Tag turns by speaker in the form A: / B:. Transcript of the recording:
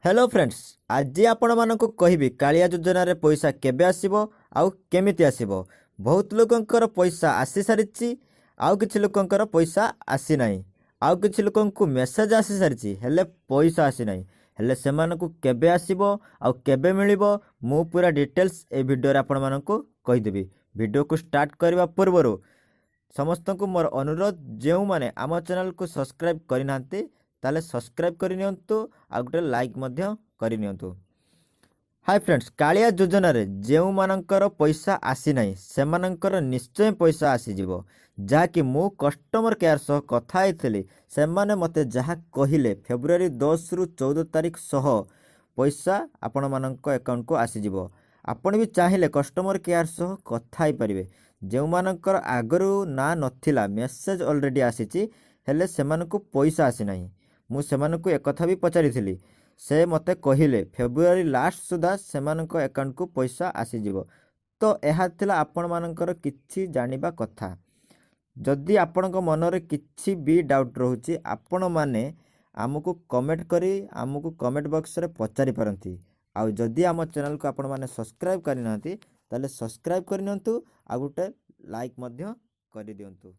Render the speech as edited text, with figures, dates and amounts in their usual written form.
A: Hello friends, ଆଜି ଆପଣମାନଙ୍କୁ କହିବି କାଳିଆ ଯୋଜନାରେ ପଇସା କେବେ ଆସିବ ଆଉ କେମିତି ଆସିବ। ବହୁତ ଲୋକଙ୍କର ପଇସା ଆସିସାରିଛି, ଆଉ କିଛି ଲୋକଙ୍କର ପଇସା ଆସିନାହିଁ। ଆଉ କିଛି ଲୋକଙ୍କୁ ମେସେଜ୍ ଆସିସାରିଛି, ହେଲେ ପଇସା ଆସିନାହିଁ। ହେଲେ ସେମାନଙ୍କୁ କେବେ ଆସିବ ଆଉ କେବେ ମିଳିବ, ମୁଁ ପୁରା ଡିଟେଲ୍ସ ଏ ଭିଡ଼ିଓରେ ଆପଣମାନଙ୍କୁ କହିଦେବି। ଭିଡ଼ିଓକୁ ଷ୍ଟାର୍ଟ କରିବା ପୂର୍ବରୁ ସମସ୍ତଙ୍କୁ ମୋର ଅନୁରୋଧ, ଯେଉଁମାନେ ଆମ ଚ୍ୟାନେଲକୁ ସବସ୍କ୍ରାଇବ୍ କରିନାହାନ୍ତି, ତାହେଲେ ସବସ୍କ୍ରାଇବ୍ କରିନିଅନ୍ତୁ ଆଉ ଗୋଟେ ଲାଇକ୍ ମଧ୍ୟ କରିନିଅନ୍ତୁ। ହାଇ ଫ୍ରେଣ୍ଡସ୍, କାଳିଆ ଯୋଜନାରେ ଯେଉଁମାନଙ୍କର ପଇସା ଆସିନାହିଁ, ସେମାନଙ୍କର ନିଶ୍ଚୟ ପଇସା ଆସିଯିବ। ଯାହାକି ମୁଁ କଷ୍ଟମର କେୟାର ସହ କଥା ହେଇଥିଲି, ସେମାନେ ମୋତେ ଯାହା କହିଲେ, ଫେବୃଆରୀ 10ରୁ 14 ତାରିଖ ସହ ପଇସା ଆପଣମାନଙ୍କ ଆକାଉଣ୍ଟକୁ ଆସିଯିବ। ଆପଣ ବି ଚାହିଁଲେ କଷ୍ଟମର କେୟାର ସହ କଥା ହେଇପାରିବେ। ଯେଉଁମାନଙ୍କର ଆଗରୁ ନାଁ ନଥିଲା, ମେସେଜ୍ ଅଲରେଡ଼ି ଆସିଛି, ହେଲେ ସେମାନଙ୍କୁ ପଇସା ଆସିନାହିଁ। ମୁଁ ସେମାନଙ୍କୁ ଏକଥା ବି ପଚାରିଥିଲି। ସେ ମୋତେ କହିଲେ ଫେବୃଆରୀ ଲାଷ୍ଟ ସୁଦ୍ଧା ସେମାନଙ୍କ ଆକାଉଣ୍ଟକୁ ପଇସା ଆସିଯିବ। ତ ଏହା ଥିଲା ଆପଣମାନଙ୍କର କିଛି ଜାଣିବା କଥା। ଯଦି ଆପଣଙ୍କ ମନରେ କିଛି ବି ଡାଉଟ୍ ରହୁଛି, ଆପଣମାନେ ଆମକୁ କମେଣ୍ଟ କରି ଆମକୁ କମେଣ୍ଟ ବକ୍ସରେ ପଚାରି ପାରନ୍ତି। ଆଉ ଯଦି ଆମ ଚ୍ୟାନେଲକୁ ଆପଣମାନେ ସବସ୍କ୍ରାଇବ୍ କରିନାହାନ୍ତି, ତାହେଲେ ସବସ୍କ୍ରାଇବ୍ କରିନିଅନ୍ତୁ ଆଉ ଗୋଟେ ଲାଇକ୍ ମଧ୍ୟ କରିଦିଅନ୍ତୁ।